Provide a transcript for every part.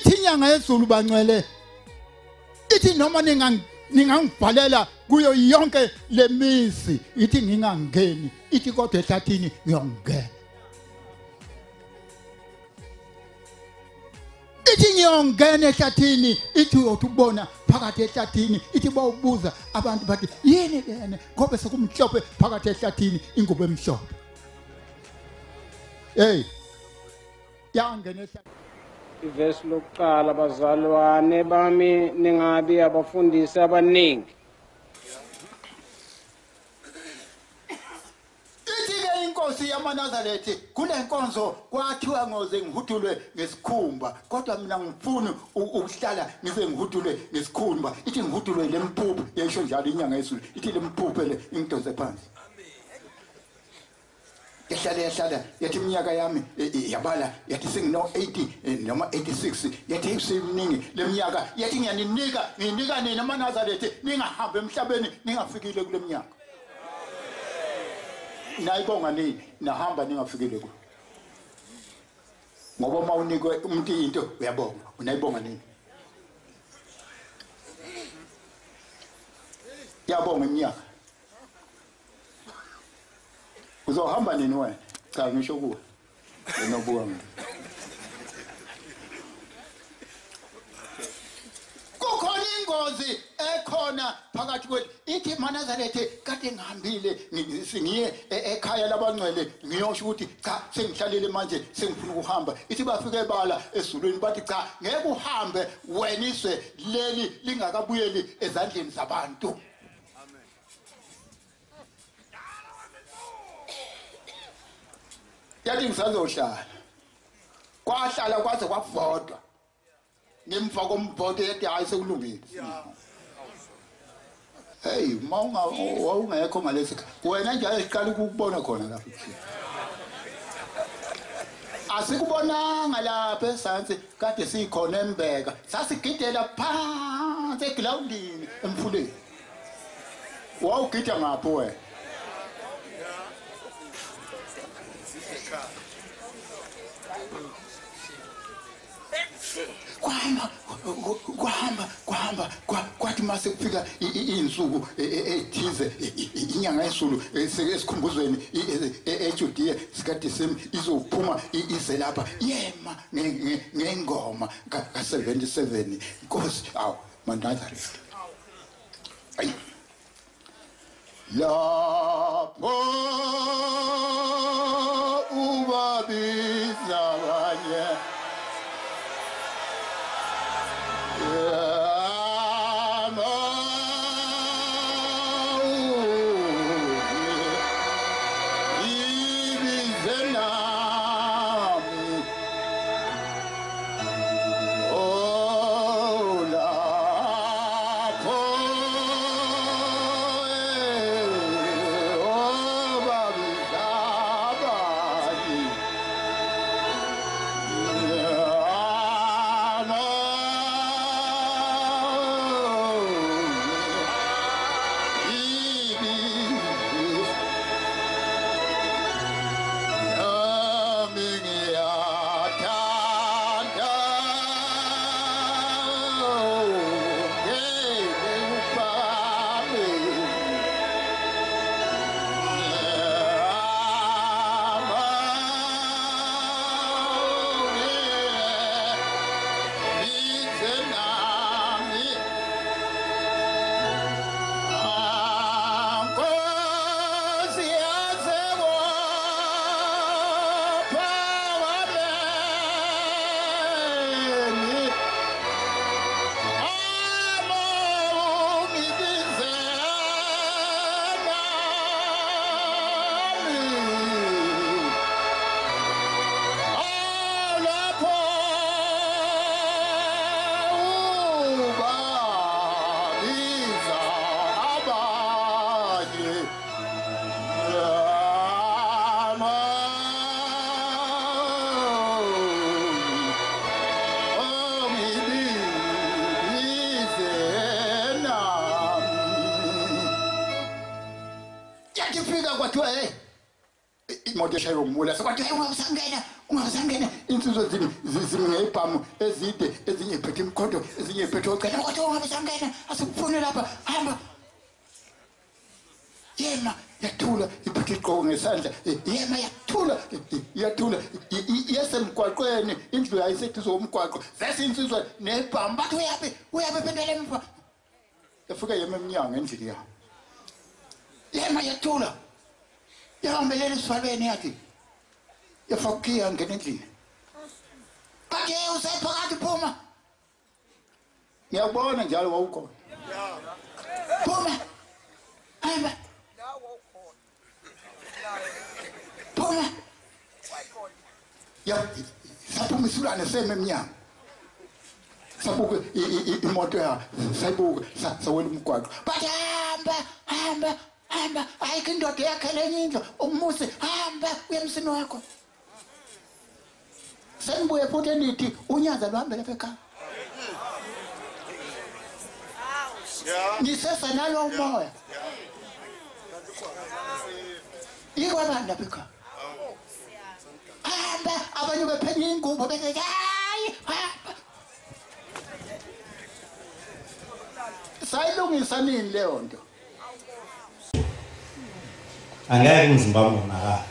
Ithi inyanga yezulu bangcwele, ithi noma ningangibhalela kuyo yonke lemizi, ithi ngingangeni, ithi kodwa ehlathini ngiyongena. Ithi ngiyongena ehlathini, ithi uyothi ubona phakathi ehlathini, ithi bawubuza abantu bathi yini lena, ngoba sekumhlophe phakathi ehlathini, ingubo emhlophe. Hey, yangena ehlathini. Ivesi lokuqala, bazalwane bami, ningabi abafundisi abaningi. Ithi-ke inkosi yamaNazaretha kule nkonzo kwathiwa ngoze ngihudulwe ngesikhumba, kodwa mina ngifuni ukuhlala ngize ngihudulwe ngesikhumba. Ithi ngihudulwe le mphuphe, yayisho njalo inyanga yezulu, ithi le mphuphe le ingidonse phansi. Yahlala yahlala, yathi iminyaka yami yabala, yathi sengino 80 noma 86, yathi seminingi leminyaka, yathi ngiyaninika, nginika nina amaNazaretha, ningahambi emhlabeni ningafikile kule minyaka. Nayibonga nini nahamba ningafikile kulo, ngoba uma unikwe umuntu into uyabonga, unayibonga nini? Yabonga iminyaka. Uzohamba nini wena? Cha, ngisho kuwe wena obuka mina. Kukhona ingozi ekhona phakathi kwethu. Ithi maNazaretha kade ngihambile ngiye ekhaya labangcwele ngiyosho ukuthi cha sengihlalile manje sengifuna ukuhamba. Ithi bafike bala ezulwini bathi cha ngeke uhambe wena, izwe leli lingakabuyeli ezandleni zabantu. Yathi ngisazohlala, kwahlala kwaze kwavodwa. Ngemva komvoto yathi hayi sekulungile. Hey, uma wawungekho ngalesi wena nje siqala ukukubona khona lapha. Asikubonanga lapha esansi, kade sikhona embeka, sasigidela phansi egrawundini emfuleni. Wawugida ngapho wena? Kwahamba kwahamba kwahamba, kwathi mase kufika insuku ethize, inyanga yesulu esikhumbuzweni eJudea sikaDisemba izophuma ize lapha, yema ngengoma ka-77 Nkosi awu maNazaretha. Ayi lapho ubabiza abanye, Imoto eshaywe ngumula sekwathi ungabusangena ungabusangena insizwa zimi ngebhamu ezide ezinye iphethe imikhonto ezinye iphethe ocela kwathi ungabusangena asikufuni lapha hamba. Yema yathula iphethe igqoko ngesandla yema yathula yathula yesemgwaqweni indlu yayiseduze komgwaqo zesinsizwa nebhamu bathi uyapi uyapi phendela emva. Yafika yema emnyango endlini yayo yema yathula yahambelele esivalweni yathi yafakiya ngena endlini bathi usephakathi phuma. Ngiyakubona njalo wawukhona phuma hamba phuma. Ya saphuma isilwane seme emnyango sabuka imoto ya sayibuka sawela umgwaqo bathi hamba hamba hamba ayikho indoda yakhe lenye indlu umusi hamba uye emsini wakho. Senibuye futhi nithi unyaza luhambe lapha ekhaya nisesa nalo umoya ikwabani lapha ekhaya hamba abanye bephenye ingubo bese hayi hamba. Sayilungisa nini leyo nto? Angeke umzimba wami wonakala.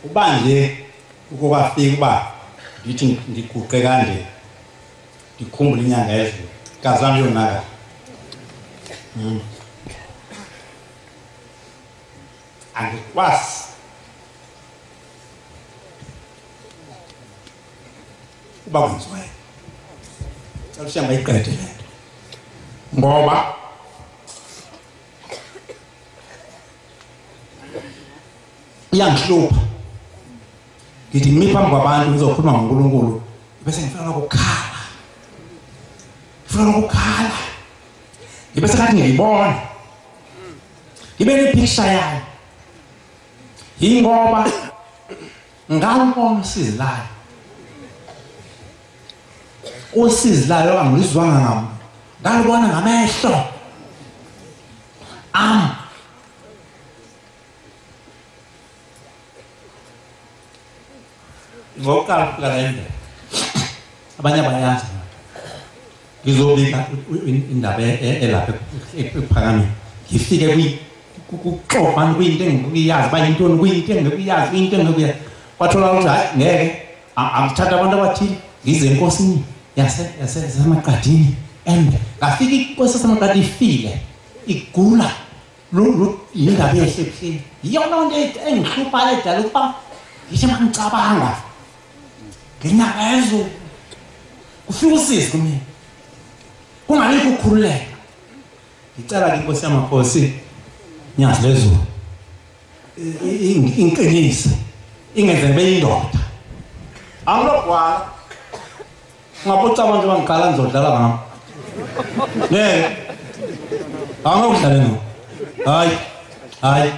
Uba nje ukowafika uba ndithi ndiguqe kanje ndikhumbule inyanga yezulu igazi lam liyonakala. Angikwazi uba kwenziwayo. Cela uShembe ayiqede le nto ngoba iyangihlupha. Ngithi ngimi phambi kwabantu ngizokhuluma ngoNkulunkulu bese ngifuna nokukhala ngifuna nokukhala ngibe sengathi ngiyayibona ngibe nepicture yayo yingoba ngalubona usizi layo usizi layo angilizwanga ngami ngalubona ngamehlo ami. Ngokuqala ukufika la endlela abanye abayazi ngizobika indaba elapha ekuphakameni ngifike kuxoxa kuyinto engikuyazi ba yintoni kuyinto engikuyazi into engikuyazi kwathola ukuthi hayi ngeke angithatha abantu abathile ngize enkosini yasemaqadini and ngafika inkosi yasemaqadini ifile igula indaba yehle ebuhleni iyona nto engihluphayo edala ukuba ngisho mangicabanga ngenyanga yezulu kufika usizi kumina kungabikho ukukhululeka. Ngicela ke inkosi yamakhosi Nyazi lezulu ingiqinise ingenze ngibe indoda. Angilogwala ungabocabanga nje ngiqala ngizodlala ngami ngeke angokudlala no hayi hayi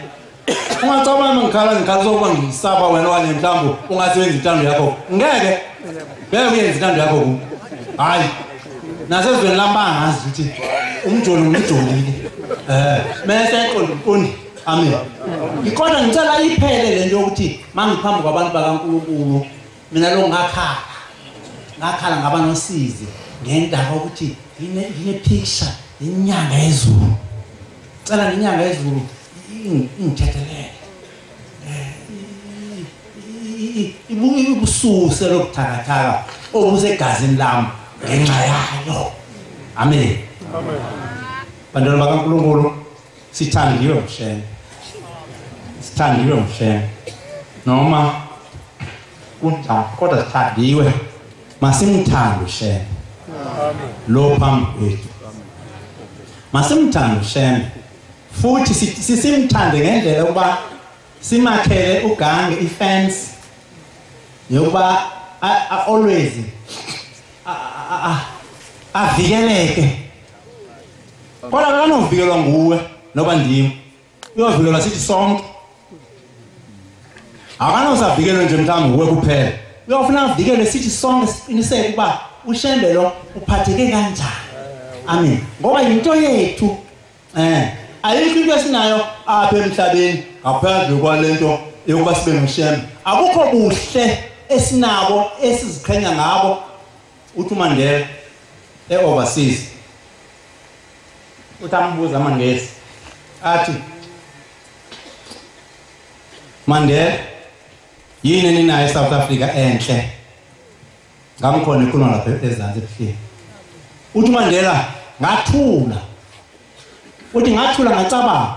ungacabanga ngikhala ngikhala sokuba ngisaba wena okanye mhlawumbe ungasebenza intando yakho ngeke ngeke uyenze intando yakho ku hayi nasezweni lami bangazi ukuthi umjoli ngumjolile mese eqonda uqondi amen. Ikhona ngicela iphele lento yokuthi mangiphambi kwabantu bakaNkulunkulu mina lo ngakhala ngakhala ngaba nosizi ngendaba ukuthi ngine picture inyanga yezulu. Cela nenyanga yezulu ingithethelele ibususe lokuthakathaka obusegazini lami ngenxa yayo. Amen. Amen. Bantwana bakaNkulunkulu sithandiwe nguShembe sithandiwe nguShembe noma kunjani kodwa sithandiwe masimthande uShembe lo phambi kwethu masimthande uShembe futhi sisimthande ngendlela yokuba simakhele ugange ifence yokuba always avikeleke. Kodwa akanovikelwa nguwe noba ndim uyovikelwa sithi sonke. Akanosavikelwe nje mhlawumbe nguwe kuphela uyofuna avikelwe sithi sonke siqiniseke ukuba uShembe lo uphatheke kanjani. Amen. Ngoba into yethu Ayikho into esinayo apha emhlabeni ngaphandle kwalento yokuba sibe noShembe. Akukho buhle esinabo esiziqhenya ngabo. Uthi uMandela e-overseas uthi ambuza amaNgesi athi, Mandela, yini eninayo eSouth Africa enhle? Ngamkhona ekhuluma lapha ezansi ebuhleni. Uthi uMandela, ngathula. Uthi ngathula ngacabanga.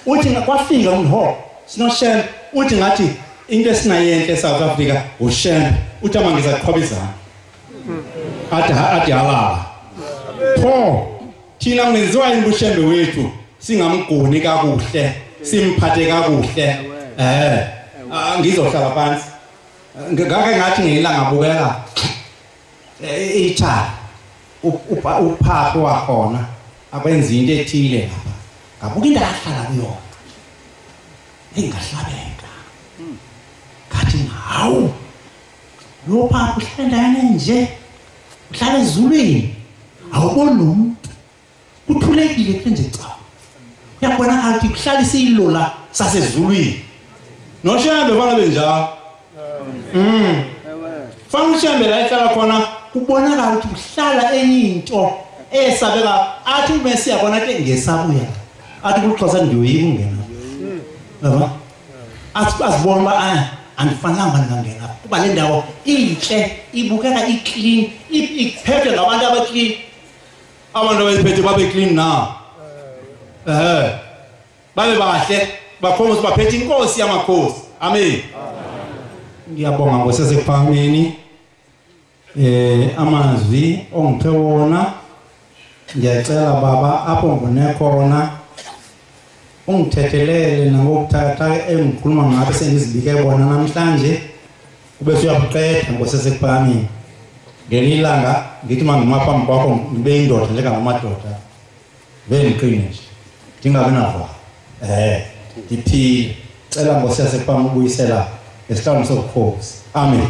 Uthi kwafika umho sinoShembe. Uthi ngathi into esinayo enhle eSouth Africa uShembe. Uthi amaNgesi aqhwaba izandla. Athi halala. Pho thina kungenziwa yini kuShembe wethu singamgoni kakuhle, simphathe kakuhle? Ngizohlala phansi. Ngake ngathi ngelanga ngabukela iThali uphapho wakhona akwenza into ethile lapha. Ngabuka into ahlala kuyona. Engahlabeka. Ngathi hawu, lo phapho uhlala endaweni nje, uhlala ezulwini. Awuboni umuntu. Kuthulekile nje cha. Uyabonakala ukuthi kuhlala isilola sasezulwini. NoShembe bana benjalo. Fanele uShembe la ehlala khona kubonakala ukuthi kuhlala enye into esabeka. Athi uMesiya khona athi ngesabuya. Athi kuXhosa ndiyoyika ungena. Yabo? Athi azibona uba andifanelanga ngingangena. Kuba le ndawo inhle, ibukeka i-clean, iphethwe ngabantu aba-clean. Abantu abayiphethe babe clean na. Babe bahle, bakhomba ukuthi baphethe inkosi yamakhosi. Amen. Ngiyabonga ngosesekuphakameni. Amazwi ongiphe wona, ngiyacela baba apho ngone khona ungithethelele nangokuthatha engikhuluma ngabe sengizibike bona namhlanje, ube usuyabuqeda ngosesekuphakameni. Ngelinye ilanga ngithi uma ngima phambi kwakho ngibe indoda njengamadoda, ngibe ngiqine nje, ndingabi navalo. Ndiphile. Cela ngosesekuphakameni ubuyisela esihlalweni sobukhosi. Amen.